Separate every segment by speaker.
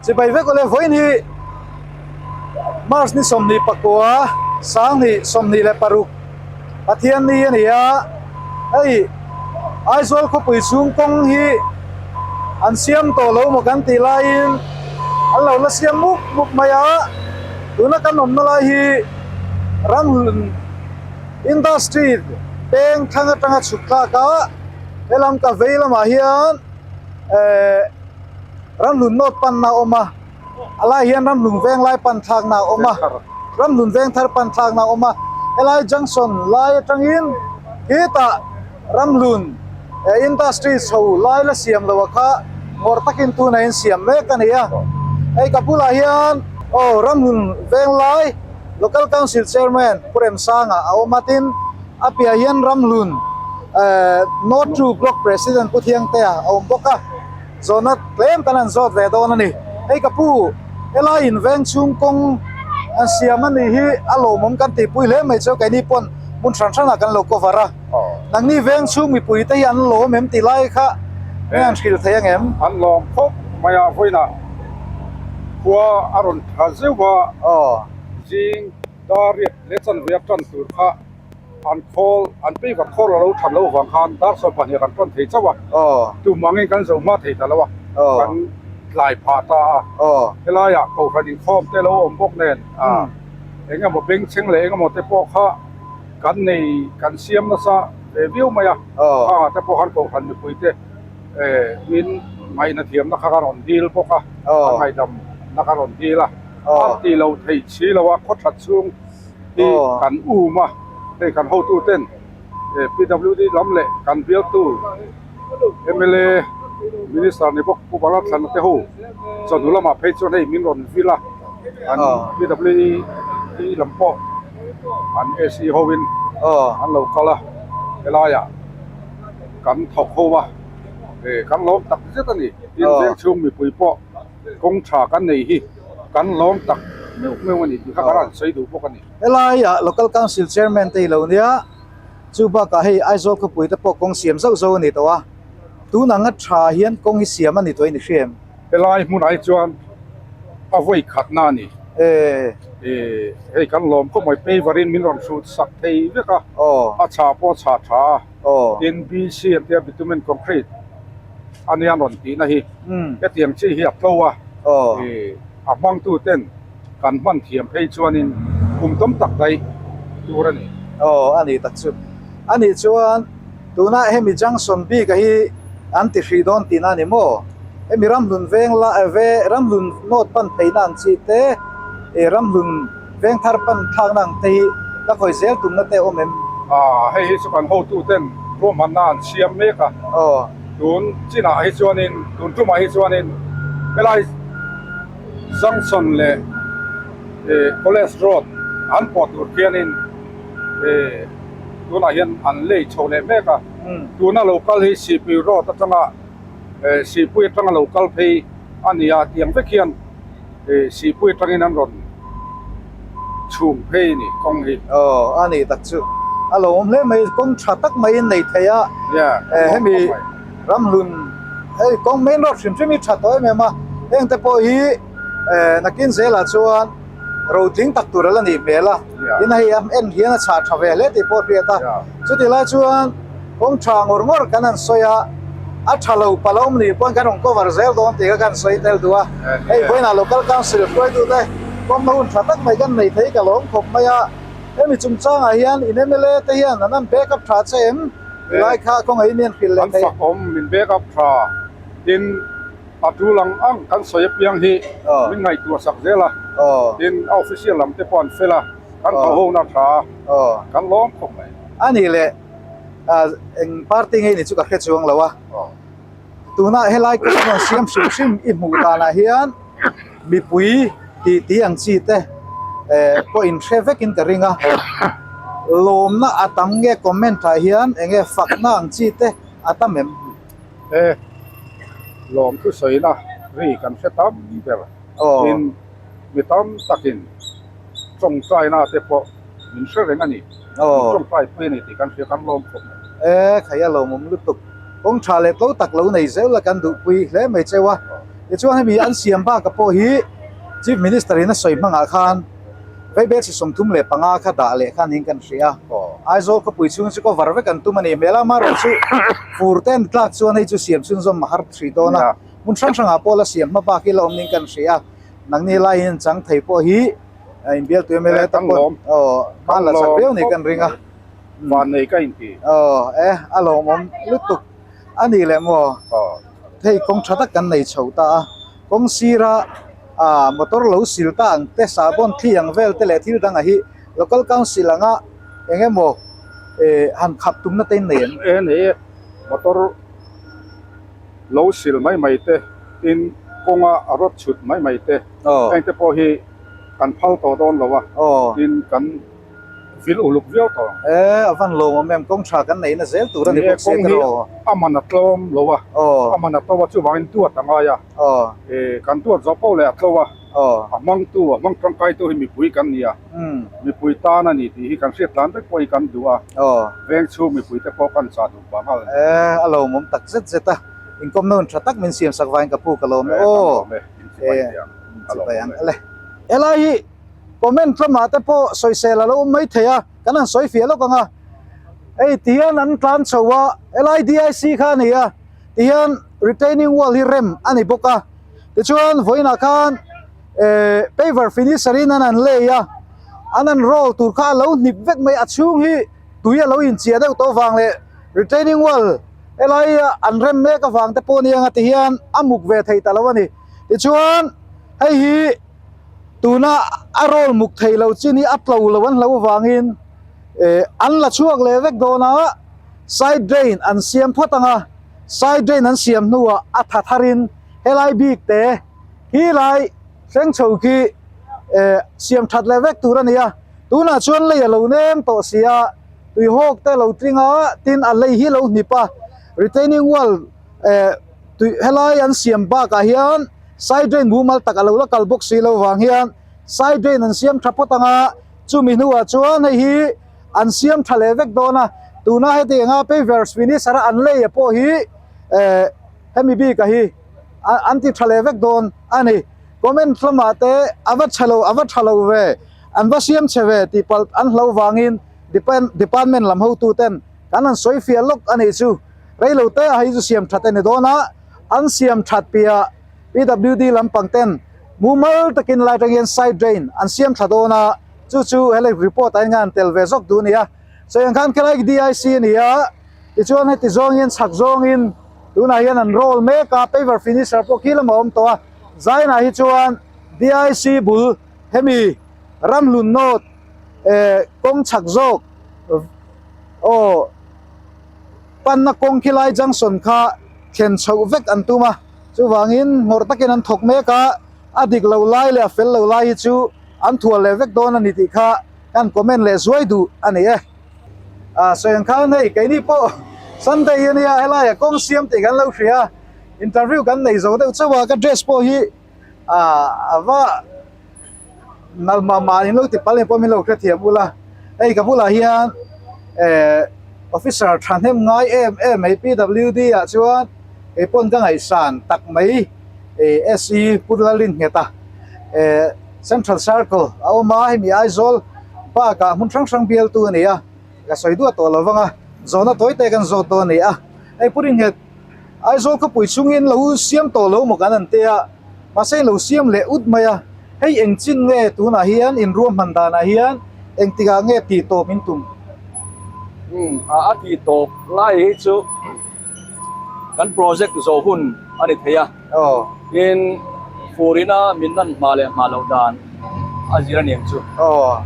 Speaker 1: Chibai vek awle vawiin hi March ni 29 2026 Pathian ni a ni a, hei Aizawl khawpui chhung kawng hi an siam tawh lo maw kan tih laiin an lo la siam mup mup mai a, tuna kan awmna lai hi Ramhlun Industry peng thlang atanga chhuk thlak a, helam ka vei lamah hian ehh. Ramhlun North panna a awm a, a lai hian Ramhlun Venglai pan thlakna a awm a, Ramhlun Vengthar pan thlakna a awm a, helai junction lai atangin hetah Ramhlun industry chho lai la siam loh a kha ngawrh takin tunah in siam mek a ni a, hei ka bulah hian aw Ramhlun Venglai Local Council Chairman Pu Remsanga a awm a, tin a piah hian Ramhlun North Two Block President Pu Thiangtea a awm bawk a. Zawhna tlem kan han zawt ve dawn a ni. Hei ka pu, helai in veng chhung kawng an siam a nih hi a lawmawm kan tihpui hle mai chu keini pawn hmun hran hranah kan lo cover a. Nangni veng chhung mipui te hi an lawm em tih lai kha eng an hrilh thei ang em?
Speaker 2: An lawm khawp mai a, vawiinah khua a rawn tha zeuh a, zing dar riat leh chanve a tan tur kha. An khawl, an paper khawl a lo that loh avang khan dar 12 kan tawn thei chauh a, tum angin kan zo hma thei ta lo a, kan tlai phah ta a. Helaiah kohhran inkhawm te lo awm bawk nen eng emaw bengchheng leh eng emaw te pawh kha kan nei, kan siam nasa ve viau mai a, khangah te pawh khan kohhran mipui te min ngaihna thiamna kha ka rawn dil bawk a, an ngaihdamna ka rawn dil a, a ti lo thei si lo a, khaw that chhung. hi kan um a, hei kan hotu ten PWD lam leh kan bialtu mla minister ni bawk Pu Bharat Thlana te ho chawhnu lamah phei chuan hei min rawn vil a, an PWD lam pawh an AC ho in an lo kal a, helaiah kan thawk ho a, kan lawm tak zet a ni, tin veng chhung mipui pawh kawng tha kan nei hi. Kan lawm tak meuh meuh a ni tih kha kan rawn sawi duh bawk a ni.
Speaker 1: Helaiah Local Council Chairman te i lo nia, chu bakah hei Aizawl khawpui te pawh kawng siam zauh zauh a ni tawh a, tun anga tha hian kawng hi siam a ni tawh in i hria em?
Speaker 2: Helai hmunah hi chuan a vawi khatna a ni. E hei kan lawm khawp mai, paver in min rawn hrut sak thei vek a, a chhah pawh a chhah tha a, tin BC an tia bitumen concrete a nia an rawn tihna hi hetiang chi hi a tlo a, a hmangtu ten kan hman thiam phei chuanin kum tam tak daih tur a ni.
Speaker 1: Aw a ni tak chu. A nih chuan tuna hemi junction bik a hi an ti hrih dawn tihna a ni maw? Hemi Ramhlun veng la ve Ramhlun North pan pheina ang chi te ih Ramhlun veng thar pan thlakna ang te hi la khawi zel tumna te a awm em?
Speaker 2: Aaa hei hi chu kan hotu ten ruahmanna an siam mek a.
Speaker 1: Aw.
Speaker 2: Tun chinah hi chuanin tun tumah hi chuanin helai junction leh ih college road an pawh tur khianin ih tunah hian an lei chho leh mek a. Tuna lo kal hi Sihpui road atanga. Sihpui atanga lo kal phei a ni a, tiang vek hian Sihpui atangin an rawn chhum phei a ni kawng hi.
Speaker 1: Aw a ni tak chu a lo awm hle mai, kawng tha tak maiin nei thei a, hemi Ramhlun hei kawng main road hrim hrim hi tha tawh em em a, heng te pawh hi nakin zelah chuan rotling tak tur a la nih hmel a, tin hei a en hian a chhah tha ve hle tih pawh a hriat a, chutih lai chuan. Kawng tha ngawr ngawr kan han sawi a, a tha lo pal a awm nih pawn kan rawn cover zel dawn tih kha kan sawi tel duh a. Hei vawiinah Local Council hruaitute kawmna hun tha tak mai kan nei thei ka lawm khawp mai a. Hemi chungchangah hian in mla te hian an han back up tha che em? Ti lai kha kawngaihin mi an hrilh leh thei.
Speaker 2: An fak awm min back up tha tin a tul ang ang kan sawi apiang hi min ngaihtuah sak zel a. Tin a official lam te pawh an fel a, kan tho ho na tha a, kan lawm khawp mai.
Speaker 1: A nih leh. Eng party nge ni chu ka hre chuang lo a, tuna helai kawng rawn siam hrim hrim i hmuh danah hian mipui tih tih ang chi te pawh in hre vekin ka ring a, lawmna a tam nge comment ah hian eng nge fakna ang chi te a tam em?
Speaker 2: E lawm thu sawina ri kan hre tam ber tin mi tam takin tawngtaina te pawh min hre reng a ni. Min tawngtai pui a ni tih kan hria kan lawm khawp mai.
Speaker 1: E, khai a lawmawm lutuk. Kawng tha leh tlo tak lo nei zel la kan duhpui hle mai cheu a. Tichuan hemi an siam baka pawh hi Chief Minister in a sawi hmangah khan Vaibelchhe 35 kha dah leh khan niin kan hria a. Aizawl khawpui chhung chu cover vek an tum a ni hmel a, amaherawh chu fur te an tlak chuan hei chu siam chhunzawm a har hrih dawn a. Hmun hrang hrangah pawh la siam hma bak hi la awm niin kan hria a. Nangni laiin an chang thei pawh hi inbialtu mla te pawh hma la chak viau niin kan ring a.
Speaker 2: Vannei ka inti.
Speaker 1: Aw e, a lawmawm lutuk a nih leh maw? Hei kawng tha tak kan nei chho ta a, kawng sira ah motor lo sil ta ang te sahbawn thli ang vel te leh thil dangah hi local council anga eng emaw eh han khap tumna te in nei em?
Speaker 2: E nei e, motor lo sil mai mai te tin kawnga a rawt chhut mai mai te heng te pawh hi kan phal tawh dawn lo a, tin kan. Vil uluk viau tawh ang.
Speaker 1: E, a van lawm awm em, kawng tha kan neihna zel tur a ni bawk sia tiraw.
Speaker 2: Ni e, kawng hi a man a tlawm lo a, a man a to a, chuvangin duat a ngai a, e, kan duat zawh poh leh a tlo a, a hmangtu, a hmang tangkaitu hi mipui kan ni a, mipui tan a ni tih hi kan hriat tlan vek pawh hi kan duh a, veng chhung mipui te pawh kan chah duh pah nghal a ni.
Speaker 1: E, a lawmawm tak zet zet a, inkawmna hun tha tak min siam sak vangin ka pu ka lawm e aw.
Speaker 2: E, kan lawm e, inchibai ang, a lawmawm e.
Speaker 1: Helai hi. Comment lamah te pawh sawisel a lo awm mai thei a, kan han sawi fiah lawk ang a. Hei tihian an tlan chho a, helai DIC kha a ni a, tihian retaining wall hi rem a ni bawk a. Tichuan vawiinah khan eh paver finisher in an han lei a, an han roll tur kha a lo hnip vek mai, a chhung hi tui a lo inchiah deuh tawh avang leh retaining wall helai an rem mek avang te pawh a ni ang a tihian a muk ve thei ta lo a ni. Tichuan hei hi. Tuna a roll muk thei lo chin hi a tlo lo an hlo avangin eh an la chhuak leh vek dawn a, side drain an siam phawt ang a, side drain an siam hnuah a tha tharin helai bik te khi lai thleng chho khi eh siam that leh vek tur a ni a, tunah chuan lei a lo nem tawh si a, tuihawk te a lo tling a, tin a lei hi a lo hnip a, retaining wall eh tui helai an siam bakah hian. Side drain mumal tak a lo la kal bawk si lo vang hian side drain an siam tha phawt ang a, chumi hnuah chuan hei hi an siam tha leh vek dawn a, tuna heti anga pavers finisher a an lei a pawh hi eh hemi bik a hi an ti tha leh vek dawn a ni. Comment lamah te a va tha lo a va tha lo ve an va siam chhe ve tih palh an hlo vangin department lam hotu ten kan han sawi fiah lawk a nih chu reilo te a hei chu siam that a ni dawn a. An siam that piah PWD lampang ten mumal takin lai atangin side drain an siam tha dawn a, chu chu helai report ah hian an tel ve zawk duh a ni a. Sawi ang khan khilai DIC a ni a, tichuan heti zawngin chhak zawngin tunah hian an roll mek a, paver finisher pawh khi lamah a awm tawh a, zainah hi chuan DIC bul hemi Ramhlun North eh kawng chhak zawk aw. Panna kawng khilai junction kha thlen chhoh vek an tum a, chuvangin ngawrh takin an thawk mek a, a dik lo lai leh a fel lo lai hi chu an thual leh vek dawn a ni tih kha kan comment leh zuai duh a ni e. Ah sawi ang khan hei keini pawh Sunday hi a nia helaiah kawng siam tih kan lo hria a, interview kan nei zo deuh chauh a, ka dress pawh hi ah a va nal mah mah in lo ti pal eng pawh min lo hrethiam ula hei ka bulah hian eh officer thahnem ngai em em mai PWD ah chuan kei pawn ka ngaihsan tak mai eh SE Pu Lalrinnghet a eh Central Circle a awm a hemi Aizawl bakah hmun hrang hrang bialtu a ni a ka sawi duah tawh lo vang a zawhna tawi te kan zawt dawn a ni a hei Pu Rinnghet Aizawl khawpui chungin lo siam tawh lo maw kan an ti a, mahse in lo siam leh ut mai a, hei eng chin nge tunah hian in ruahman danah hian engtikah nge tih tawp in tum?
Speaker 3: Umm a tih tawp lai hi chu kan project zawh hun a ni thei a, tin furina min nan hma leh hma loh dan a zir a ni ang chu.
Speaker 1: Aw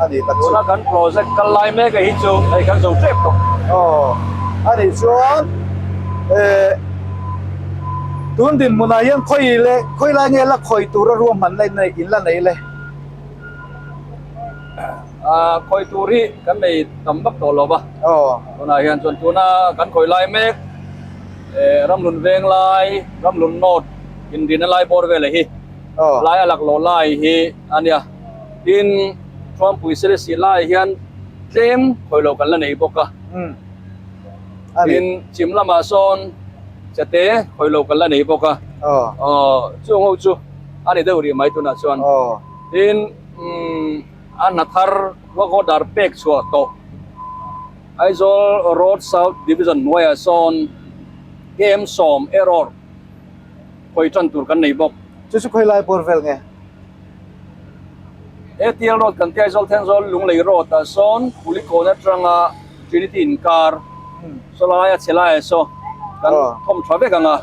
Speaker 1: a ni tak chu.
Speaker 3: Tuna kan project kal lai mek a hi chu hei kan zo tep tawh.
Speaker 1: Aw a nih chuan eh tun dinhmunah hian khawi leh khawi lai nge la khawi tura ruahman la in in la nei le?
Speaker 3: Ah khawi tur hi kan nei tam vak tawh lo va.
Speaker 1: Aw.
Speaker 3: Tunah hian chuan tuna kan khawi lai mek eh Ramhlun Venglai, Ramhlun North inrina lai bawr vel hi. Lai a laklawh lai hi a nia. Tin, Thuampui Selesih lai hian tlem khawi lo kan la nei bawk a. Tin, chhim lamah sawn Chate khawih lo kan la nei bawk a. Aw chung ho chu a ni deuh rih mai tunah chuan. Tin a hna thar work order pek chhuah tawh Aizawl Road South Division hnuaiah sawn KM 10 error khawi tan tur kan nei bawk.
Speaker 1: Chu chu khawi lai bawr vel nge?
Speaker 3: ATL Road kan tih Aizawl Thenzawl Lunglei Road ah sawn Kulikawn atanga Trinity inkar saw lai a chhe laiah saw kan thawm tha vek ang a.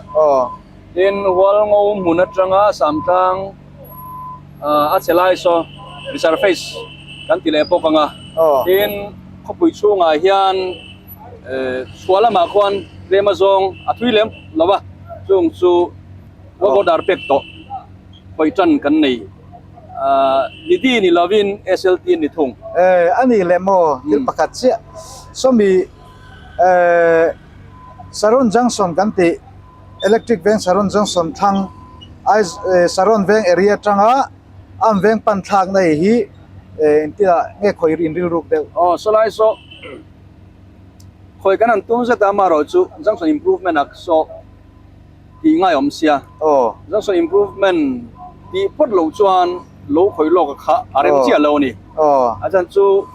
Speaker 3: Tin Hualngo hmun atanga Samtlang a chhe lai saw resurface kan ti leh bawk ang a. Tin khawpui chhungah hian chhuah lamah khuan tlem azawng a thui lem lo va chung chu work order pek tawh. Khawih tan kan nei. Nidhi ni lovin SLT a ni thung.
Speaker 1: Eh, a nih leh maw? Thil pakhat chiah. Sawmi eh Saron Junction kan tih Electric Veng Saron Junction thlang Aiz eh Saron Veng area atanga Am Veng pan thlak na hi eh engtin nge khawih inrilruk deuh?
Speaker 3: Aw, sawlai saw khawih kan han tum zet a, amaherawhchu Junction Improvement ah saw tih ngai awm sia. Junction improvement tih phawt loh chuan lo khawih lawk a kha a rem chiah lo a ni. A chhan chu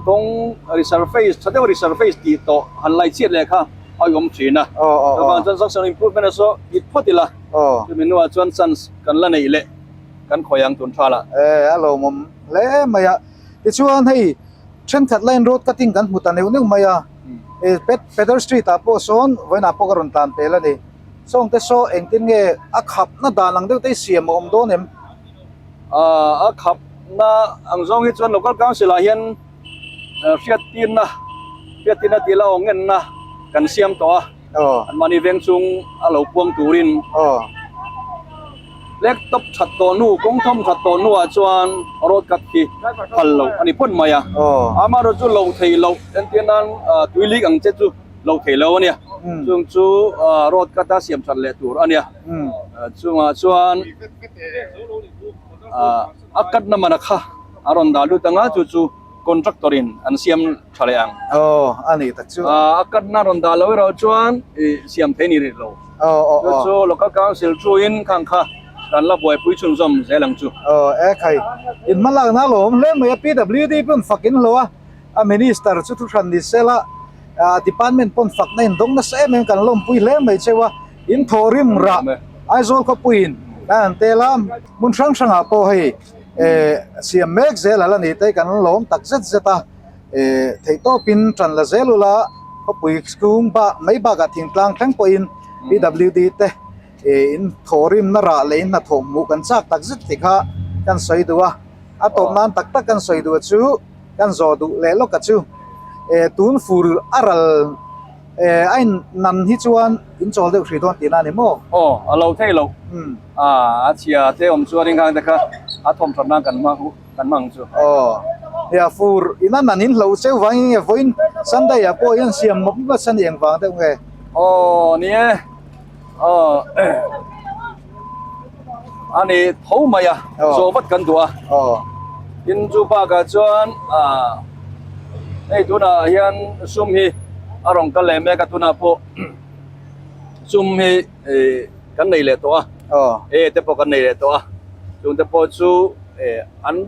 Speaker 3: kawng resurface tha deuh resurface tih tawh han lai chiat leh kha a awm thin a. Chuvang chuan junction improvement a saw it phawt ila chumi hnuah chuan chance kan la neih leh kan khawih ang tun tha lah.
Speaker 1: A lawmawm hle mai a. Tichuan hei thenkhat line road cutting kan hmu ta neuh neuh mai a. Pedal street ah pawh sawn vawiinah pawh ka rawn tlan pel a ni. Sawngte saw engtin nge a khapna dan ang deuh te hi siam a awm dawn em?
Speaker 3: A khapna ang zawng hi chuan local council ah hian hriattirna hriattirna tih la awm ngenna kan siam tawh a. Anmahni veng chung a lo puang turin Laptop that tawh hnu, kawng thawm that tawh hnuah chuan road cut hi phal loh a ni phawt mai a. Amaherawh chu lo thei loh entir nan tui lik ang che chu lo thei lo a nia. Chung chu road cut a siam that leh tur a nia. Chungah chuan a cut na man a kha a rawn dah lut ang a, chu chu contractor in an siam tha leh ang.
Speaker 1: Aw, a ni tak chu.
Speaker 3: A cut na rawn dah loh erawh chuan siam thei ni rih lo.
Speaker 1: Aw, aw,
Speaker 3: Chu
Speaker 1: aw.
Speaker 3: chu local council thuin khang kha kan la buaipui chhunzawm zel ang chu.
Speaker 1: Aw, e khai. In hma lakna a lawm hle mai a, PWD pawn fak in hlo a, a minister chu thu hran ni se la, a department pawn fakna in dawng nasa em em kan lawmpui hle mai cheu a, in thawhrim rah Aizawl khawpuiin kan han tel a, hmun hrang hrangah pawh hei eh siam mek zel a la ni te kan lawm tak zet zet a. Eh theihtawpin tan la zel ula khawpui chhung bak mai bakah thingtlang thleng pawhin PWD te eh in thawhrimna rah leh in hnathawh hmuh kan chak tak zet tih kha kan sawi duh a, a tawp nan tak tak kan sawi duh a chu kan zawh duh leh lawk a chu eh tun fur a ral eh a in nan hi chuan in chawl deuh hrih dawn tihna a ni maw?
Speaker 3: Aw a lo thei lo a chhia te awm chuan inkhang te kha a thawmthat nan kan hmang. kan hmang chu.
Speaker 1: Aw, nia fur ina nan in hlo cheu vang in nge vawiin Sunday ah pawh hian siam mawp mawp a ni eng vang deuh nge?
Speaker 3: Aw ni e, aw a ni tho mai a, zawh vat kan duh a.
Speaker 1: Aw.
Speaker 3: Tin chu bakah chuan ah hei tunah hian sum hi a rawn kal leh mek a tunah pawh sum hi kan nei leh tawh a.
Speaker 1: Aw.
Speaker 3: E te pawh kan nei leh tawh a, chung te pawh chu. Eh an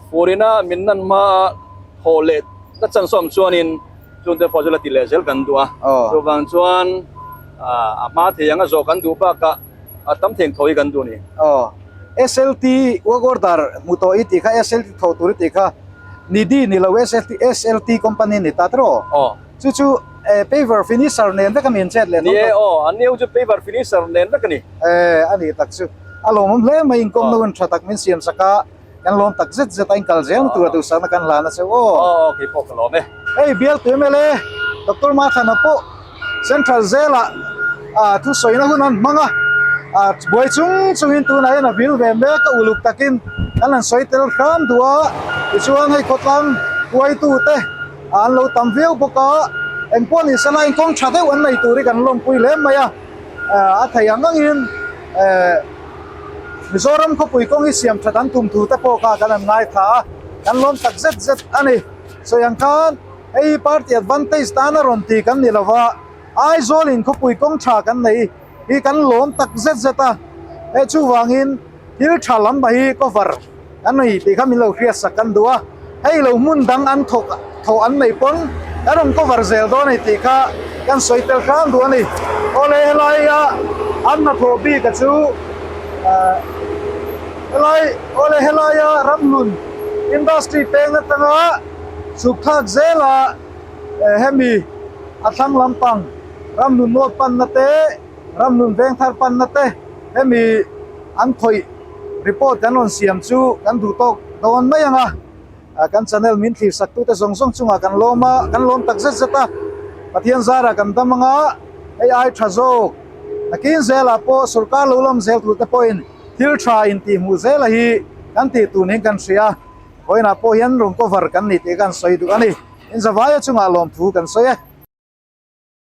Speaker 3: furina min nan hma a thawh leh na chan sawm chuanin chungte pawh chu la ti leh zel kan duh a. Chuvang chuan a hma thei ang a zawh kan duh bakah a tam thei ang thaw hi kan duh a ni.
Speaker 1: Aw SLT work order hmu tawh i tih kha SLT thawh tur i tih kha Nidhi ni lo SLT SLT company ni ta tiraw?
Speaker 3: Aw.
Speaker 1: Chu chu paver finisher nen vek a min chet leh
Speaker 3: Ni e aw an neu chu paver finisher nen vek a ni.
Speaker 1: Eh a ni tak chu. A lawmawm hle mai inkawm no in tha tak min siam sak a, kan lawm tak zet zet a inkal zel tur a duhsakna kan hlan a che aw.
Speaker 3: Aw kei pawh ka lawm e.
Speaker 1: Hei bialtu mla Doctor Mathana pawh Central zelah ah thusawina hun an hmang a, ah buai chung chungin tunah hian a vil ve mek a uluk takin kan han sawi tel hram duh a, tichuan hei khawtlang huaitute an lo tam viau bawk a, engpawh ni sela inkawng tha deuh an nei tur hi kan lawmpui hle mai a. A thei ang angin Mizoram khawpui kawng hi siam that an tum thu te pawh kha kan han ngaithla a, kan lawm tak zet zet a ni. Sawi ang khan hei party advantage tan a rawn ti kan ni lo va, Aizawl in khawpui kawng tha kan nei hi kan lawm tak zet zet a, hei chuvangin thil tha lam mah hi cover kan nei tih kha min lo hriat sak kan duh a, hei lo hmun dang an thawk thawh an nei pawn kan rawn cover zel dawn a ni tih kha kan sawi tel hram duh a ni. Awle helaia an hnathawh bik a chu ah helai awle helaia ramhlun industry peng atanga chhuk thlak zela hemi a thlang lampang ramhlun nawt panna te ramhlun veng thar panna te hemi an khawih report kan rawn siam chu kan duh tawk dawn mai ang a kan channel min thlir sak tute zawng zawng chungah kan lawm a kan lawm tak zet zet a Pathian zarah kan dam ang a hei ai tha zawk nakin zelah pawh sorkar lo lam zel tur te pawhin thil tha intihhmuh zela hi kan tih tun hian kan hria. Vawiinah pawh hian rawn cover kan ni tih kan sawi duh a ni. Inzavaia chungah lawmthu kan sawi e.